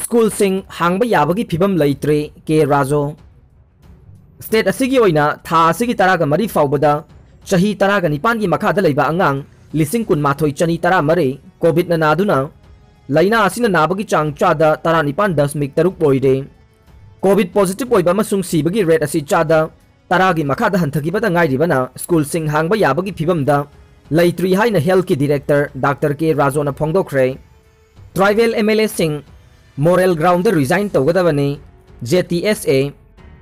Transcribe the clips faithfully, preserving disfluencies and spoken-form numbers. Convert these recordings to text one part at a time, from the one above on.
ꯁ꯭ꯀꯨꯜꯁꯤꯡ ꯍꯥꯡꯕ ꯌꯥꯕꯒꯤ ꯐꯤꯕꯝ ꯂꯩꯇ꯭ꯔꯦ, ꯀꯦ ꯔꯥꯖꯨ꯫ ꯁ꯭ꯇꯦꯠ ꯑꯁꯤꯒꯤ ꯑꯣꯏꯅ ꯊꯥ ꯑꯁꯤꯒꯤ ꯇꯔꯥꯒ ꯃꯔꯤ ꯐꯥꯎꯕꯗ ꯆꯍꯤ ꯇꯔꯥꯒ ꯅꯤꯄꯥꯟꯒꯤ ꯃꯈꯥꯗ ꯂꯩꯕ ꯑꯉꯥꯡ ꯂꯤꯁꯤꯡ ꯀꯨꯟꯃꯥꯊꯣꯏ ꯆꯅꯤ ꯇꯔꯥꯃꯔꯤ ꯀꯣꯚꯤꯗꯅ ꯅꯥꯗꯨꯅ ꯂꯥꯏꯅꯥ ꯑꯁꯤꯅ ꯅꯥꯕꯒꯤ ꯆꯥꯡ ꯆꯥꯗ ꯇꯔꯥꯅꯤꯄꯥꯟ ꯗꯁꯃꯤꯛ ꯇꯔꯨꯛ ꯑꯣꯏꯔꯦ꯫ ꯀꯣꯚꯤꯗ ꯄꯣꯖꯤꯇꯤꯚ ꯑꯣꯏꯕ ꯑꯃꯁꯨꯡ ꯁꯤꯕꯒꯤ ꯔꯦꯠ ꯑꯁꯤ ꯆꯥꯗ ꯇꯔꯥꯒꯤ ꯃꯈꯥꯗ ꯍꯟꯊꯈꯤꯕꯗ ꯉꯥꯏꯔꯤꯕꯅ ꯁ꯭ꯀꯨꯜꯁꯤꯡ ꯍꯥꯡꯕ ꯌꯥꯕꯒꯤ ꯐꯤꯕꯝꯗ ꯂꯩꯇ꯭ꯔꯤ ꯍꯥꯏꯅ ꯍꯦꯜꯊꯀꯤ ꯗꯤꯔꯦꯛꯇꯔ ꯗꯥꯛꯇꯔ ꯀꯦ ꯔꯥꯖꯣꯅ ꯐꯣꯡꯗꯣꯛꯈ꯭ꯔꯦ꯫ ꯇ꯭ꯔꯥꯏꯕꯦꯜ ꯑꯦꯝ ꯑꯦꯜ ꯑꯦꯁꯤꯡ ꯃꯣꯔꯦꯜ ꯒ꯭ꯔꯥꯎꯟꯗ ꯔꯤꯖꯥꯏꯟ ꯇꯧꯒꯗꯕꯅꯤ, ꯖꯦ ꯇꯤ ꯑꯦꯁ ꯑꯦ꯫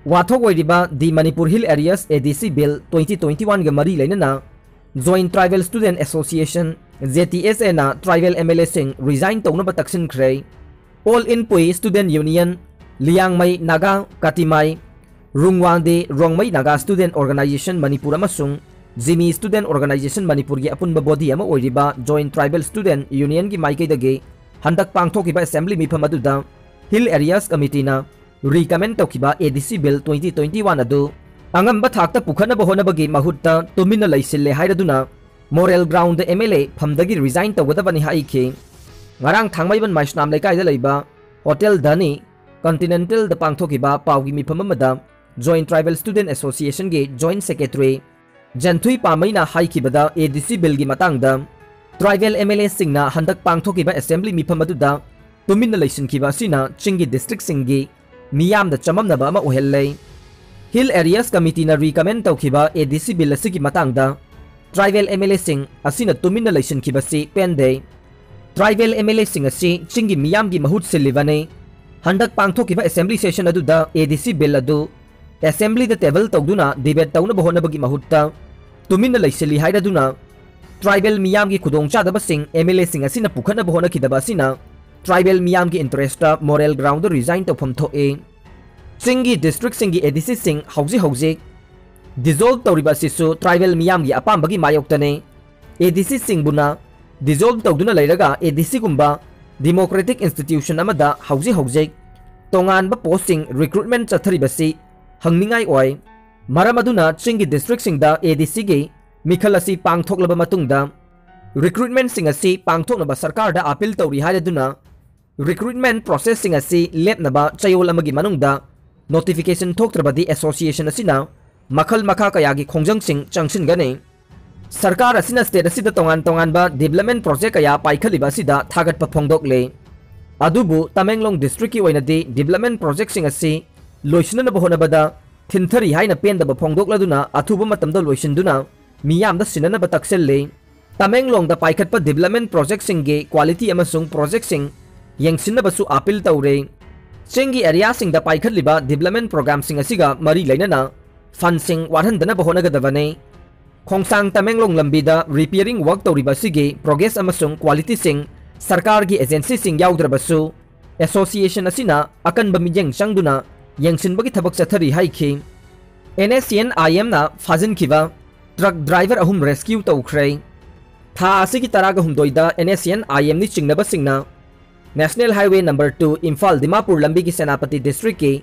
ꯋꯥꯊꯣꯛ ꯑꯣꯏꯔꯤꯕ the Manipur hill areas A D C bill twenty twenty ꯋꯥꯟꯒ ꯃꯔꯤ ꯂꯩꯅꯅ joint tribal student association, J T S ꯑꯦꯅ ꯇ꯭ꯔꯥꯏꯕꯦꯜ ꯑꯦꯝ ꯑꯦꯜ ꯑꯦꯁꯤꯡ ꯔꯤꯖꯥꯏꯟ ꯇꯧꯅꯕ ꯇꯛꯁꯤꯟꯈ꯭ꯔꯦ꯫ All Inpui student union, Liangmai Naga Katimai, Rungwangde Rongmei Naga student organisation Manipur ꯑꯃꯁꯨꯡ ꯖꯤꯃꯤ ꯁ꯭ꯇꯨꯗꯦꯟꯠ ꯑꯣꯔꯒꯅꯥꯏꯖꯦꯁꯟ ꯃꯅꯤꯄꯨꯔꯒꯤ ꯑꯄꯨꯟꯕ ꯕꯣꯗꯤ ꯑꯃ ꯑꯣꯏꯔꯤꯕ ꯖꯣꯏꯟꯠ ꯇ꯭ꯔꯥꯏꯕꯦꯜ ꯁ꯭ꯇꯨꯗꯦꯟꯠ ꯌꯨꯅꯤꯌꯟꯒꯤ ꯃꯥꯏꯀꯩꯗꯒꯤ ꯍꯟꯗꯛ ꯄꯥꯡꯊꯣꯛꯈꯤꯕ ꯑꯦꯁꯦꯝꯕ꯭ꯂꯤ ꯃꯤꯐꯝ ꯑꯗꯨꯗ ꯍꯤꯜ ꯑꯦꯔꯤꯌꯥꯁ ꯀꯃꯤꯇꯤꯅ ꯔꯤꯀꯃꯦꯟ ꯇꯧꯈꯤꯕ ꯑꯦ D C bill twenty twenty one ꯑꯗꯨ ꯑꯉꯝꯕ ꯊꯥꯛꯇ ꯄꯨꯈꯠꯅꯕ ꯍꯣꯠꯅꯕꯒꯤ ꯃꯍꯨꯠꯇ ꯇꯨꯃꯤꯟꯅ ꯂꯩꯁꯤꯜꯂꯦ ꯍꯥꯏꯔꯗꯨꯅ moral ground M L A ꯐꯝꯗꯒꯤ ꯔꯤꯖꯥꯏꯟ ꯇꯧꯒꯗꯕꯅꯤ ꯍꯥꯏꯈꯤ꯫ ꯉꯔꯥꯡ ꯊꯥꯡꯃꯩꯕꯟ ꯃꯥꯏꯁꯅꯥꯝ ꯂꯩꯀꯥꯏꯗ ꯂꯩꯕ ꯍꯣꯇꯦꯜ ꯙꯅꯤ ꯀꯟꯇꯤꯅꯦꯟꯇꯦꯜꯗ ꯄꯥꯡꯊꯣꯛꯈꯤꯕ ꯄꯥꯎꯒꯤ ꯃꯤꯐꯝ ꯑꯃꯗ ꯖꯣꯏꯟꯠ ꯇ꯭ꯔꯥꯏꯕꯦꯜ ꯁ꯭ꯇꯨꯗꯦꯟꯠ ꯑꯦꯁꯣꯁꯤꯌꯦꯁꯟꯒꯤ ꯖꯣꯏꯟꯠ ꯁꯦꯀ꯭ꯔꯦꯇꯔꯤ ꯖꯦꯟꯊꯨꯏ ꯄꯥꯃꯩꯅ ꯍꯥꯏꯈꯤꯕꯗ, ꯑꯦ ꯗꯤ ꯁꯤ ꯕꯤꯜꯒꯤ ꯃꯇꯥꯡꯗ ꯇ꯭ꯔꯥꯏꯕꯦꯜ ꯑꯦꯝ ꯑꯦꯜ ꯑꯦꯁꯤꯡꯅ ꯍꯟꯗꯛ ꯄꯥꯡꯊꯣꯛꯈꯤꯕ ꯑꯦꯁꯦꯝꯕ꯭ꯂꯤ ꯃꯤꯐꯝ ꯑꯗꯨꯗ ꯇꯨꯃꯤꯟꯅ ꯂꯩꯁꯤꯟꯈꯤꯕ ꯑꯁꯤꯅ ꯆꯤꯡꯒꯤ ꯗꯤꯁꯇ꯭ꯔꯤꯛꯁꯤꯡꯒꯤ ꯃꯤꯌꯥꯝꯗ ꯆꯃꯝꯅꯕ ꯑꯃ ꯑꯣꯏꯍꯜꯂꯦ꯫ ꯍꯤꯜ ꯑꯦꯔꯤꯌꯥꯁ ꯀꯃꯤꯇꯤꯅ ꯔꯤꯀꯃꯦꯟ ꯇꯧꯈꯤꯕ ꯑꯦ ꯗꯤ ꯁꯤ ꯕꯤꯜ ꯑꯁꯤꯒꯤ ꯃꯇꯥꯡꯗ ꯇ꯭ꯔꯥꯏꯕꯦꯜ ꯑꯦꯝ ꯑꯦꯜ ꯑꯦꯁꯤꯡ ꯑꯁꯤꯅ ꯇꯨꯃꯤꯟꯅ ꯂꯩꯁꯤꯟꯈꯤꯕꯁꯤ ꯄꯦꯟꯗꯦ꯫ ꯇ꯭ꯔꯥꯏꯕꯦꯜ ꯑꯦꯝ ꯑꯦꯜ ꯑꯦꯁꯤꯡ ꯑꯁꯤ ꯆꯤꯡꯒꯤ ꯃꯤꯌꯥꯝꯒꯤ ꯃꯍꯨꯠ ꯁꯤꯜꯂꯤꯕꯅꯤ꯫ ꯍꯟꯗꯛ ꯄꯥꯡꯊꯣꯛꯈꯤꯕ ꯑꯦꯁꯦꯝꯕ꯭ꯂꯤ ꯁꯦꯁꯟ ꯑꯗꯨꯗ ꯑꯦ ꯗꯤ ꯁꯤ ꯕꯤꯜ ꯑꯗꯨ ꯑꯦꯁꯦꯝꯕ꯭ꯂꯤꯗ ꯇꯦꯕꯜ ꯇꯧꯗꯨꯅ ꯗꯤꯕꯦꯠ ꯇꯧꯅꯕ ꯍꯣꯠꯅꯕꯒꯤ ꯃꯍꯨꯠꯇ ꯇꯨꯃꯤꯟꯅ ꯂꯩꯁꯤꯜꯂꯤ ꯍꯥꯏꯔꯗꯨꯅ ꯇ꯭ꯔꯥꯏꯕꯦꯜ ꯃꯤꯌꯥꯝꯒꯤ ꯈꯨꯗꯣꯡꯆꯥꯗꯕꯁꯤꯡ ꯑꯦꯝ ꯑꯦꯜ ꯑꯦꯁꯤꯡ ꯑꯁꯤꯅ ꯄꯨꯈꯠꯅꯕ ꯍꯣꯠꯅꯈꯤꯗꯕ ꯑꯁꯤꯅ ꯇ꯭ꯔꯥꯏꯕꯦꯜ ꯃꯤꯌꯥꯝꯒꯤ ꯏꯟꯇꯔꯦꯁꯇ ꯃꯣꯔꯦꯜ ꯒ꯭ꯔꯥꯎꯟꯗ ꯔꯤꯖꯥꯏꯟ ꯇꯧꯐꯝ ꯊꯣꯛꯏ꯫ ꯆꯤꯡꯒꯤ ꯗꯤꯁꯇ꯭ꯔꯤꯛꯁꯤꯡꯒꯤ ꯑꯦ ꯗꯤ ꯁꯤꯁꯤꯡ ꯍꯧꯖꯤꯛ ꯍꯧꯖꯤꯛ ꯗꯤꯖꯣꯜꯕ ꯇꯧꯔꯤꯕ ꯑꯁꯤꯁꯨ ꯇ꯭ꯔꯥꯏꯕꯦꯜ ꯃꯤꯌꯥꯝꯒꯤ ꯑꯄꯥꯝꯕꯒꯤ ꯃꯥꯌꯣꯛꯇꯅꯤ꯫ ꯑꯦ ꯗꯤ ꯁꯤꯁꯤꯡꯕꯨꯅ ꯗꯤꯖꯣꯜꯕ ꯇꯧꯗꯨꯅ ꯂꯩꯔꯒ ꯑꯦ ꯗꯤ ꯁꯤꯒꯨꯝꯕ ꯗꯤꯃꯣꯀ꯭ꯔꯦꯇꯤꯛ ꯏꯟꯁꯇꯤꯇ꯭ꯌꯨꯁꯟ ꯑꯃꯗ ꯍꯧꯖꯤꯛ ꯍꯧꯖꯤꯛ ꯇꯣꯉꯥꯟꯕ ꯄꯣꯁꯁꯤꯡ ꯔꯤꯀ꯭ꯔꯨꯠꯃꯦꯟꯠ ꯆꯠꯊꯔꯤꯕꯁꯤ ꯍꯪꯅꯤꯡꯉꯥꯏ ꯑꯣꯏ꯫ ꯃꯔꯝ ꯑꯗꯨꯅ ꯆꯤꯡꯒꯤ ꯗꯤꯁꯇ꯭ꯔꯤꯛꯁꯤꯡꯗ ꯑꯦ ꯗꯤ ꯁꯤꯒꯤ ꯃꯤꯈꯜ ꯑꯁꯤ ꯄꯥꯡꯊꯣꯛꯂꯕ ꯃꯇꯨꯡꯗ ꯔꯤꯀ꯭ꯔꯨꯠꯃꯦꯟꯠꯁꯤꯡ ꯑꯁꯤ ꯄꯥꯡꯊꯣꯛꯅꯕ ꯁꯔꯀꯥꯔꯗ ꯑꯥꯄꯤꯜ ꯇꯧꯔꯤ ꯍꯥꯏꯔꯗꯨꯅ Recruitment processꯁꯤꯡ ꯑꯁꯤ ꯂꯦꯞꯅꯕ ꯆꯌꯣꯜ ꯑꯃꯒꯤ ꯃꯅꯨꯡꯗ notification ꯊꯣꯛꯇ꯭ꯔꯕꯗꯤ association ꯑꯁꯤꯅ ꯃꯈꯜ ꯃꯈꯥ ꯀꯌꯥꯒꯤ ꯈꯣꯡꯖꯪꯁꯤꯡ ꯆꯪꯁꯤꯟꯒꯅꯤ꯫ ꯁꯔꯀꯥꯔ ꯑꯁꯤꯅ state ꯑꯁꯤꯗ ꯇꯣꯉꯥꯟ ꯇꯣꯉꯥꯟꯕ development project ꯀꯌꯥ ꯄꯥꯏꯈꯠꯂꯤꯕ ꯑꯁꯤꯗ ꯊꯥꯒꯠꯄ ꯐꯣꯡꯗꯣꯛꯂꯦ꯫ ꯑꯗꯨꯕꯨ ꯇꯃꯦꯡꯂꯣꯡ districtꯀꯤ ꯑꯣꯏꯅꯗꯤ development projectꯁꯤꯡ ꯑꯁꯤ ꯂꯣꯏꯁꯤꯟꯅꯅꯕ ꯍꯣꯠꯅꯕꯗ ꯊꯤꯟꯊꯔꯤ ꯍꯥꯏꯅ ꯄꯦꯟꯗꯕ ꯐꯣꯡꯗꯣꯛꯂꯗꯨꯅ ꯑꯊꯨꯕ ꯃꯇꯝꯗ ꯂꯣꯏꯁꯤꯟꯗꯨꯅ ꯃꯤꯌꯥꯝꯗ ꯁꯤꯟꯅꯅꯕ ꯇꯛꯁꯜꯂꯤ꯫ ꯇꯃꯦꯡꯂꯣꯡꯗ ꯄꯥꯏꯈꯠꯄ development projectꯁꯤꯡꯒꯤ quality ꯑꯃꯁꯨꯡ projectꯁꯤꯡ ꯌꯦꯡꯁꯤꯟꯅꯕꯁꯨ appeal ꯇꯧꯔꯦ꯫ ꯆꯤꯡꯒꯤ areaꯁꯤꯡꯗ ꯄꯥꯏꯈꯠꯂꯤꯕ development programꯁꯤꯡ ꯑꯁꯤꯒ ꯃꯔꯤ ꯂꯩꯅꯅ fundꯁꯤꯡ ꯋꯥꯠꯍꯟꯗꯅꯕ ꯍꯣꯠꯅꯒꯗꯕꯅꯤ꯫ ꯈꯣꯡꯁꯥꯡ ꯇꯃꯦꯡꯂꯣꯡ ꯂꯝꯕꯤꯗ repairing work ꯇꯧꯔꯤꯕ ꯑꯁꯤꯒꯤ progress ꯑꯃꯁꯨꯡ qualityꯁꯤꯡ ꯁꯔꯀꯥꯔꯒꯤ agencyꯁꯤꯡ ꯌꯥꯎꯗ꯭ꯔꯕꯁꯨ association ꯑꯁꯤꯅ ꯑꯀꯟꯕ ꯃꯤꯠꯌꯦꯡ ꯆꯪꯗꯨꯅ ꯌꯦꯡꯁꯤꯟꯕꯒꯤ ꯊꯕꯛ ꯆꯠꯊꯔꯤ ꯍꯥꯏꯈꯤ꯫ NSCN-IMꯅ ꯐꯥꯖꯤꯟꯈꯤꯕ truck driver ꯑꯍꯨꯝ rescue ꯇꯧꯈ꯭ꯔꯦ꯫ ꯊꯥ ꯑꯁꯤꯒꯤ ꯇꯔꯥꯒ ꯍꯨꯝꯗꯣꯏꯗ NSCN-IMꯅꯤ ꯆꯤꯡꯅꯕꯁꯤꯡꯅ National Highway number two Imphal Dimapur ꯂꯝꯕꯤꯒꯤ ꯁꯦꯅꯥꯄꯇꯤ districtꯀꯤ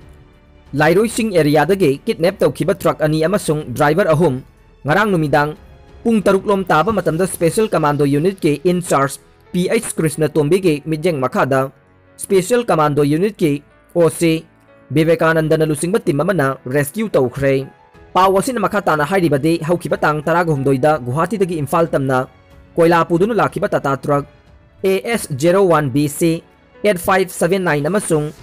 ꯂꯥꯏꯔꯣꯏꯁꯤꯡ areaꯗꯒꯤ kidnap ꯇꯧꯈꯤꯕ truck ꯑꯅꯤ ꯑꯃꯁꯨꯡ driver ꯑꯍꯨꯝ ꯉꯔꯥꯡ ꯅꯨꯃꯤꯗꯥꯡ ꯄꯨꯡ ꯇꯔꯨꯛ ꯂꯣꯝ ꯇꯥꯕ ꯃꯇꯝꯗ Special Commando Unitꯀꯤ in charge P H Krishna ꯇꯣꯝꯕꯤꯒꯤ ꯃꯤꯠꯌꯦꯡ ꯃꯈꯥꯗ Special Commando Unitꯀꯤ OC ꯕꯤꯕꯦꯀꯥꯅꯟꯗꯅ ꯂꯨꯆꯤꯡꯕ team ꯑꯃꯅ rescue ꯇꯧꯈ꯭ꯔꯦ꯫ ꯄꯥꯎ ꯑꯁꯤꯅ ꯃꯈꯥ ꯇꯥꯅ ꯍꯥꯏꯔꯤꯕꯗꯤ, ꯍꯧꯈꯤꯕ ꯇꯥꯡ ꯇꯔꯥꯒ ꯍꯨꯝꯗꯣꯏꯗ ꯒꯨꯋꯥꯍꯥꯇꯤꯗꯒꯤ ꯏꯝꯐꯥꯜ ꯇꯝꯅ ꯀꯣꯏꯂꯥ ꯄꯨꯗꯨꯅ ꯂꯥꯛꯈꯤꯕ Tata truck A S zero one B C eight five seven nine ꯑꯃꯁꯨꯡ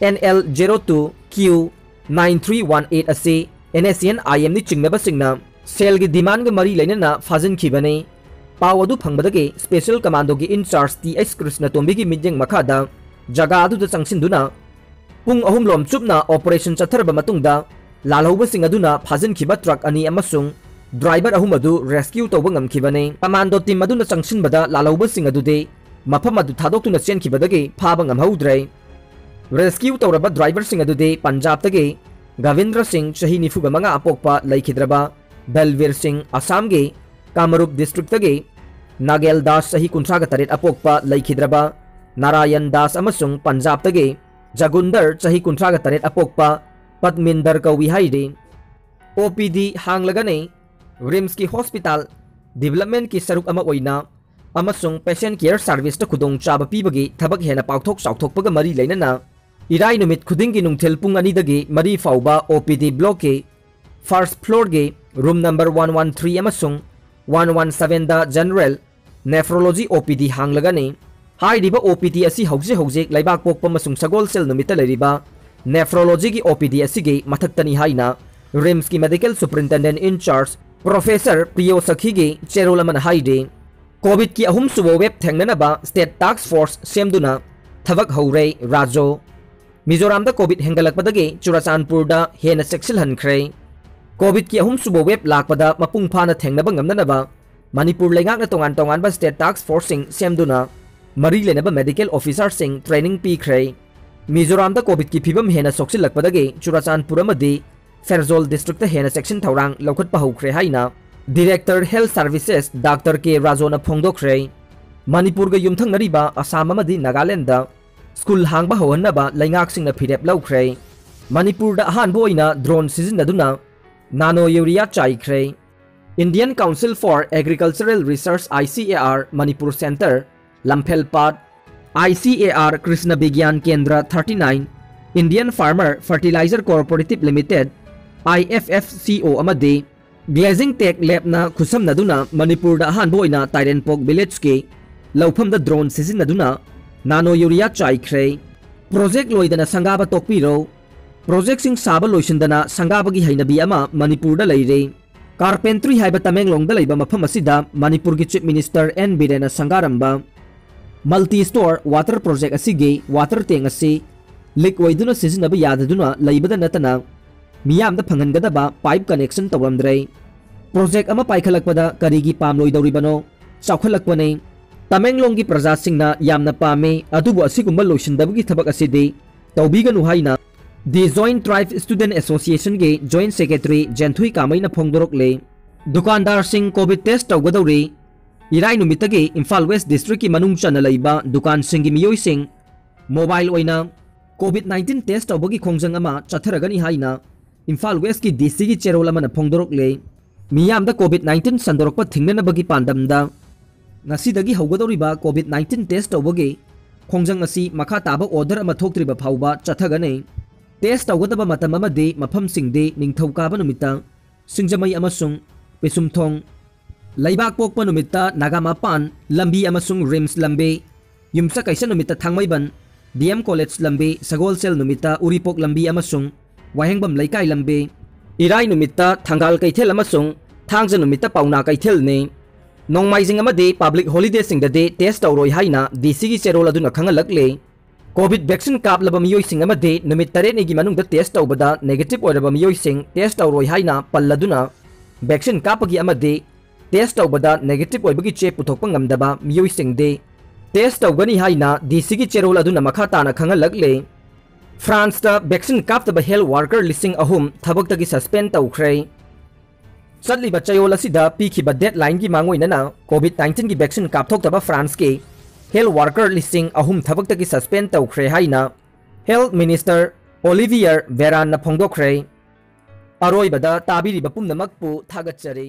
N L zero two Q nine three one eight ꯑꯁꯤ NSCN-IMꯅꯤ ꯆꯤꯡꯅꯕꯁꯤꯡꯅ ꯁꯦꯜꯒꯤ demandꯒ ꯃꯔꯤ ꯂꯩꯅꯅ ꯐꯥꯖꯤꯟꯈꯤꯕꯅꯤ꯫ ꯄꯥꯎ ꯑꯗꯨ ꯐꯪꯕꯗꯒꯤ Special Commandoꯒꯤ in charge T H Krishna ꯇꯣꯝꯕꯤꯒꯤ ꯃꯤꯠꯌꯦꯡ ꯃꯈꯥꯗ ꯖꯒꯥ ꯑꯗꯨꯗ ꯆꯪꯁꯤꯟꯗꯨꯅ ꯄꯨꯡ ꯑꯍꯨꯝ ꯂꯣꯝ ꯆꯨꯞꯅ operation ꯆꯠꯊꯔꯕ ꯃꯇꯨꯡꯗ ꯂꯥꯜꯍꯧꯕꯁꯤꯡ ꯑꯗꯨꯅ ꯐꯥꯖꯤꯟꯈꯤꯕ truck ꯑꯅꯤ ꯑꯃꯁꯨꯡ driver ꯑꯍꯨꯝ ꯑꯗꯨ rescue ꯇꯧꯕ ꯉꯝꯈꯤꯕꯅꯤ꯫ Commando team ꯑꯗꯨꯅ ꯆꯪꯁꯤꯟꯕꯗ ꯂꯥꯜꯍꯧꯕꯁꯤꯡ ꯑꯗꯨꯗꯤ ꯃꯐꯝ ꯑꯗꯨ ꯊꯥꯗꯣꯛꯇꯨꯅ ꯆꯦꯟꯈꯤꯕꯗꯒꯤ ꯐꯥꯕ ꯉꯝꯍꯧꯗ꯭ꯔꯦ꯫ Rescue ꯇꯧꯔꯕ driverꯁꯤꯡ ꯑꯗꯨꯗꯤ ꯄꯟꯖꯥꯕꯇꯒꯤ ꯒꯣꯕꯤꯟꯗ꯭ꯔ ꯁꯤꯡ, ꯆꯍꯤ ꯅꯤꯐꯨꯒ ꯃꯉꯥ, ꯑꯄꯣꯛꯄ, ꯂꯩꯈꯤꯗ꯭ꯔꯕ ꯕꯜꯕꯤꯔ ꯁꯤꯡ, ꯑꯁꯥꯝꯒꯤ ꯀꯥꯃꯔꯨꯞ districtꯇꯒꯤ ꯅꯥꯒꯦꯜ ꯗꯥꯁ, ꯆꯍꯤ ꯀꯨꯟꯊ꯭ꯔꯥꯒ ꯇꯔꯦꯠ, ꯑꯄꯣꯛꯄ, ꯂꯩꯈꯤꯗ꯭ꯔꯕ ꯅꯥꯔꯥꯌꯟ ꯗꯥꯁ ꯑꯃꯁꯨꯡ ꯄꯟꯖꯥꯕꯇꯒꯤ ꯖꯒꯨꯟꯗꯔ, ꯆꯍꯤ ꯀꯨꯟꯊ꯭ꯔꯥꯒ ꯇꯔꯦꯠ, ꯑꯄꯣꯛꯄ ꯄꯠꯃꯤꯟꯗꯔ ꯀꯧꯏ ꯍꯥꯏꯔꯤ꯫ OPD ꯍꯥꯡꯂꯒꯅꯤ꯫ RIMSꯀꯤ hospital developmentꯀꯤ ꯁꯔꯨꯛ ꯑꯃ ꯑꯣꯏꯅ ꯑꯃꯁꯨꯡ patient care serviceꯇ ꯈꯨꯗꯣꯡꯆꯥꯕ ꯄꯤꯕꯒꯤ ꯊꯕꯛ ꯍꯦꯟꯅ ꯄꯥꯛꯊꯣꯛ ꯆꯥꯎꯊꯣꯛꯄꯒ ꯃꯔꯤ ꯂꯩꯅꯅ ꯏꯔꯥꯏ ꯅꯨꯃꯤꯠ ꯈꯨꯗꯤꯡꯒꯤ ꯅꯨꯡꯊꯤꯜ ꯄꯨꯡ ꯑꯅꯤꯗꯒꯤ ꯃꯔꯤ ꯐꯥꯎꯕ OPD blockꯀꯤ first floorꯒꯤ room number one one three ꯑꯃꯁꯨꯡ one one sevenꯗ general nephrology OPD ꯍꯥꯡꯂꯒꯅꯤ꯫ ꯍꯥꯏꯔꯤꯕ OPD ꯑꯁꯤ ꯍꯧꯖꯤꯛ ꯍꯧꯖꯤꯛ ꯂꯩꯕꯥꯛꯄꯣꯛꯄ ꯑꯃꯁꯨꯡ ꯁꯒꯣꯜꯁꯦꯜ ꯅꯨꯃꯤꯠꯇ ꯂꯩꯔꯤꯕ nephrologyꯒꯤ OPD ꯑꯁꯤꯒꯤ ꯃꯊꯛꯇꯅꯤ ꯍꯥꯏꯅ RIMSꯀꯤ medical superintendent in charge Professor ꯄ꯭ꯔꯤꯌꯣ ꯁꯈꯤꯒꯤ ꯆꯦꯔꯣꯜ ꯑꯃꯅ ꯍꯥꯏꯔꯤ꯫ COVIDꯀꯤ ꯑꯍꯨꯝꯁꯨꯕ wave ꯊꯦꯡꯅꯅꯕ state task force ꯁꯦꯝꯗꯨꯅ ꯊꯕꯛ ꯍꯧꯔꯦ꯫ ꯔꯥꯖꯣ꯫ ꯃꯤꯖꯣꯔꯥꯝꯗ COVID ꯍꯦꯟꯒꯠꯂꯛꯄꯗꯒꯤ ꯆꯨꯔꯆꯥꯟꯄꯨꯔꯗ ꯍꯦꯟꯅ ꯆꯦꯛꯁꯤꯜꯍꯟꯈ꯭ꯔꯦ꯫ COVIDꯀꯤ ꯑꯍꯨꯝꯁꯨꯕ wave ꯂꯥꯛꯄꯗ ꯃꯄꯨꯡ ꯐꯥꯅ ꯊꯦꯡꯅꯕ ꯉꯝꯅꯅꯕ ꯃꯅꯤꯄꯨꯔ ꯂꯩꯉꯥꯛꯅ ꯇꯣꯉꯥꯟ ꯇꯣꯉꯥꯟꯕ state task forceꯁꯤꯡ ꯁꯦꯝꯗꯨꯅ ꯃꯔꯤ ꯂꯩꯅꯕ medical officerꯁꯤꯡ training ꯄꯤꯈ꯭ꯔꯦ꯫ ꯃꯤꯖꯣꯔꯥꯝꯗ COVIDꯀꯤ ꯐꯤꯕꯝ ꯍꯦꯟꯅ ꯁꯣꯛꯆꯤꯜꯂꯛꯄꯗꯒꯤ ꯆꯨꯔꯆꯥꯟꯄꯨꯔ ꯑꯃꯗꯤ ꯐꯦꯔꯖꯣꯜ districtꯇ ꯍꯦꯟꯅ ꯆꯦꯛꯁꯤꯟ ꯊꯧꯔꯥꯡ ꯂꯧꯈꯠꯄ ꯍꯧꯈ꯭ꯔꯦ ꯍꯥꯏꯅ Director Health Services Doctor K ꯔꯥꯖꯣꯅ ꯐꯣꯡꯗꯣꯛꯈ꯭ꯔꯦ꯫ ꯃꯅꯤꯄꯨꯔꯒ ꯌꯨꯝꯊꯪꯅꯔꯤꯕ ꯑꯁꯥꯝ ꯑꯃꯗꯤ ꯅꯥꯒꯥꯂꯦꯟꯗ school ꯍꯥꯡꯕ ꯍꯧꯍꯟꯅꯕ ꯂꯩꯉꯥꯛꯁꯤꯡꯅ ꯐꯤꯔꯦꯞ ꯂꯧꯈ꯭ꯔꯦ꯫ ꯃꯅꯤꯄꯨꯔꯗ ꯑꯍꯥꯟꯕ ꯑꯣꯏꯅ drone ꯁꯤꯖꯤꯟꯅꯗꯨꯅ nano urea ꯆꯥꯏꯈ꯭ꯔꯦ꯫ Indian Council for Agricultural Research, ICAR, Manipur Centre, ꯂꯝꯐꯦꯜꯄꯥꯠ, ICAR Krishna Vigyan Kendra thirty nine, Indian Farmer Fertilizer Cooperative Limited, IFFCO, ꯑꯃꯗꯤ Glazing Tech Labꯅ ꯈꯨꯠꯁꯝꯅꯗꯨꯅ ꯃꯅꯤꯄꯨꯔꯗ ꯑꯍꯥꯟꯕ ꯑꯣꯏꯅ ꯇꯥꯏꯔꯦꯟꯄꯣꯛ villageꯀꯤ ꯂꯧꯐꯝꯗ drone ꯁꯤꯖꯤꯟꯅꯗꯨꯅ nano urea ꯆꯥꯏꯈ꯭ꯔꯦ꯫ Project ꯂꯣꯏꯗꯅ ꯁꯪꯒꯥꯕ ꯇꯣꯛꯄꯤꯔꯣ꯫ Projectꯁꯤꯡ ꯁꯥꯕ ꯂꯣꯏꯁꯤꯟꯗꯅ ꯁꯪꯒꯥꯕꯒꯤ ꯍꯩꯅꯕꯤ ꯑꯃ ꯃꯅꯤꯄꯨꯔꯗ ꯂꯩꯔꯦ꯫ Carpentry ꯍꯥꯏꯕ ꯇꯃꯦꯡꯂꯣꯡꯗ ꯂꯩꯕ ꯃꯐꯝ ꯑꯁꯤꯗ ꯃꯅꯤꯄꯨꯔꯒꯤ Chief Minister ꯑꯦꯟ ꯕꯤꯔꯦꯟꯅ ꯁꯪꯒꯥꯔꯝꯕ multi store water project ꯑꯁꯤꯒꯤ water tank ꯑꯁꯤ leak ꯑꯣꯏꯗꯨꯅ ꯁꯤꯖꯤꯟꯅꯕ ꯌꯥꯗꯗꯨꯅ ꯂꯩꯕꯗ ꯅꯠꯇꯅ ꯃꯤꯌꯥꯝꯗ ꯐꯪꯍꯟꯒꯗꯕ pipe connection ꯇꯧꯔꯝꯗ꯭ꯔꯦ꯫ Project ꯑꯃ ꯄꯥꯏꯈꯠꯂꯛꯄꯗ ꯀꯔꯤꯒꯤ ꯄꯥꯝꯂꯣꯏꯗꯧꯔꯤꯕꯅꯣ? ꯆꯥꯎꯈꯠꯂꯛꯄꯅꯤ꯫ ꯇꯃꯦꯡꯂꯣꯡꯒꯤ ꯄ꯭ꯔꯖꯥꯁꯤꯡꯅ ꯌꯥꯝꯅ ꯄꯥꯝꯃꯤ, ꯑꯗꯨꯕꯨ ꯑꯁꯤꯒꯨꯝꯕ ꯂꯣꯏꯁꯤꯟꯗꯕꯒꯤ ꯊꯕꯛ ꯑꯁꯤꯗꯤ ꯇꯧꯕꯤꯒꯅꯨ ꯍꯥꯏꯅ The Joint Tribe Student Associationꯒꯤ Joint Secretary ꯖꯦꯟꯊꯨꯏ ꯀꯥꯃꯩꯅ ꯐꯣꯡꯗꯣꯔꯛꯂꯦ꯫ ꯗꯨꯀꯥꯟꯗꯥꯔꯁꯤꯡ COVID test ꯇꯧꯒꯗꯧꯔꯤ꯫ ꯏꯔꯥꯏ ꯅꯨꯃꯤꯠꯇꯒꯤ ꯏꯝꯐꯥꯜ West Districtꯀꯤ ꯃꯅꯨꯡ ꯆꯟꯅ ꯂꯩꯕ ꯗꯨꯀꯥꯟꯁꯤꯡꯒꯤ ꯃꯤꯑꯣꯏꯁꯤꯡ mobile ꯑꯣꯏꯅ COVID nineteen test ꯇꯧꯕꯒꯤ ꯈꯣꯡꯖꯪ ꯑꯃ ꯆꯠꯊꯔꯒꯅꯤ ꯍꯥꯏꯅ ꯏꯝꯐꯥꯜ Westꯀꯤ DCꯒꯤ ꯆꯦꯔꯣꯜ ꯑꯃꯅ ꯐꯣꯡꯗꯣꯔꯛꯂꯦ꯫ ꯃꯤꯌꯥꯝꯗ COVID nineteen ꯁꯟꯗꯣꯔꯛꯄ ꯊꯤꯡꯅꯅꯕꯒꯤ ꯄꯥꯟꯗꯝꯗ ꯉꯁꯤꯗꯒꯤ ꯍꯧꯒꯗꯧꯔꯤꯕ COVID nineteen test ꯇꯧꯕꯒꯤ ꯈꯣꯡꯖꯪ ꯑꯁꯤ ꯃꯈꯥ ꯇꯥꯕ order ꯑꯃ ꯊꯣꯛꯇ꯭ꯔꯤꯕ ꯐꯥꯎꯕ ꯆꯠꯊꯒꯅꯤ꯫ Test ꯇꯧꯒꯗꯕ ꯃꯇꯝ ꯑꯃꯗꯤ ꯃꯐꯝꯁꯤꯡꯗꯤ ꯅꯤꯡꯊꯧꯀꯥꯕ ꯅꯨꯃꯤꯠꯇ ꯁꯤꯡꯖꯃꯩ ꯑꯃꯁꯨꯡ ꯄꯤꯁꯨꯝꯊꯣꯡ, ꯂꯩꯕꯥꯛꯄꯣꯛꯄ ꯅꯨꯃꯤꯠꯇ ꯅꯥꯒꯥꯃꯄꯥꯟ ꯂꯝꯕꯤ ꯑꯃꯁꯨꯡ RIMS ꯂꯝꯕꯤ, ꯌꯨꯝꯁꯀꯩꯁ ꯅꯨꯃꯤꯠꯇ ꯊꯥꯡꯃꯩꯕꯟ, D M College ꯂꯝꯕꯤ, ꯁꯒꯣꯜꯁꯦꯜ ꯅꯨꯃꯤꯠꯇ ꯎꯔꯤꯄꯣꯛ ꯂꯝꯕꯤ ꯑꯃꯁꯨꯡ ꯋꯥꯍꯦꯡꯕꯝ ꯂꯩꯀꯥꯏ ꯂꯝꯕꯤ, ꯏꯔꯥꯏ ꯅꯨꯃꯤꯠꯇ ꯊꯪꯒꯥꯜ ꯀꯩꯊꯦꯜ ꯑꯃꯁꯨꯡ ꯊꯥꯡꯖ ꯅꯨꯃꯤꯠꯇ ꯄꯥꯎꯅꯥ ꯀꯩꯊꯦꯜꯅꯤ꯫ ꯅꯣꯡꯃꯥꯏꯖꯤꯡ ꯑꯃꯗꯤ public holidayꯁꯤꯡꯗꯗꯤ test ꯇꯧꯔꯣꯏ ꯍꯥꯏꯅ D Cꯒꯤ ꯆꯦꯔꯣꯜ ꯑꯗꯨꯅ ꯈꯪꯍꯜꯂꯛꯂꯤ꯫ COVID vaccine ꯀꯥꯞꯂꯕ ꯃꯤꯑꯣꯏꯁꯤꯡ ꯑꯃꯗꯤ ꯅꯨꯃꯤꯠ ꯇꯔꯦꯠꯅꯤꯒꯤ ꯃꯅꯨꯡꯗ test ꯇꯧꯕꯗ negative ꯑꯣꯏꯔꯕ ꯃꯤꯑꯣꯏꯁꯤꯡ test ꯇꯧꯔꯣꯏ ꯍꯥꯏꯅ ꯄꯜꯂꯗꯨꯅ, vaccine ꯀꯥꯞꯄꯒꯤ ꯑꯃꯗꯤ test ꯇꯧꯕꯗ negative ꯑꯣꯏꯕꯒꯤ ꯆꯦ ꯄꯨꯊꯣꯛꯄ ꯉꯝꯗꯕ ꯃꯤꯑꯣꯏꯁꯤꯡꯗꯤ test ꯇꯧꯒꯅꯤ ꯍꯥꯏꯅ D Cꯒꯤ ꯆꯦꯔꯣꯜ ꯑꯗꯨꯅ ꯃꯈꯥ ꯇꯥꯅ ꯈꯪꯍꯜꯂꯛꯂꯤ꯫ ꯐ꯭ꯔꯥꯟꯁꯇ vaccine ꯀꯥꯞꯇꯕ health worker ꯂꯤꯁꯤꯡ ꯑꯍꯨꯝ ꯊꯕꯛꯇꯒꯤ suspend ꯇꯧꯈ꯭ꯔꯦ꯫ ꯆꯠꯂꯤꯕ ꯆꯌꯣꯜ ꯑꯁꯤꯗ ꯄꯤꯈꯤꯕ deadlineꯒꯤ ꯃꯥꯡꯑꯣꯏꯅꯅ COVID nineteenꯒꯤ vaccine ꯀꯥꯞꯊꯣꯛꯇꯕ ꯐ꯭ꯔꯥꯟꯁꯀꯤ health worker ꯂꯤꯁꯤꯡ ꯑꯍꯨꯝ ꯊꯕꯛꯇꯒꯤ suspend ꯇꯧꯈ꯭ꯔꯦ ꯍꯥꯏꯅ health minister Olivier Véranꯅ ꯐꯣꯡꯗꯣꯛꯈ꯭ꯔꯦ꯫ ꯑꯔꯣꯏꯕꯗ ꯇꯥꯕꯤꯔꯤꯕ ꯄꯨꯝꯅꯃꯛꯄꯨ ꯊꯥꯒꯠꯆꯔꯤ꯫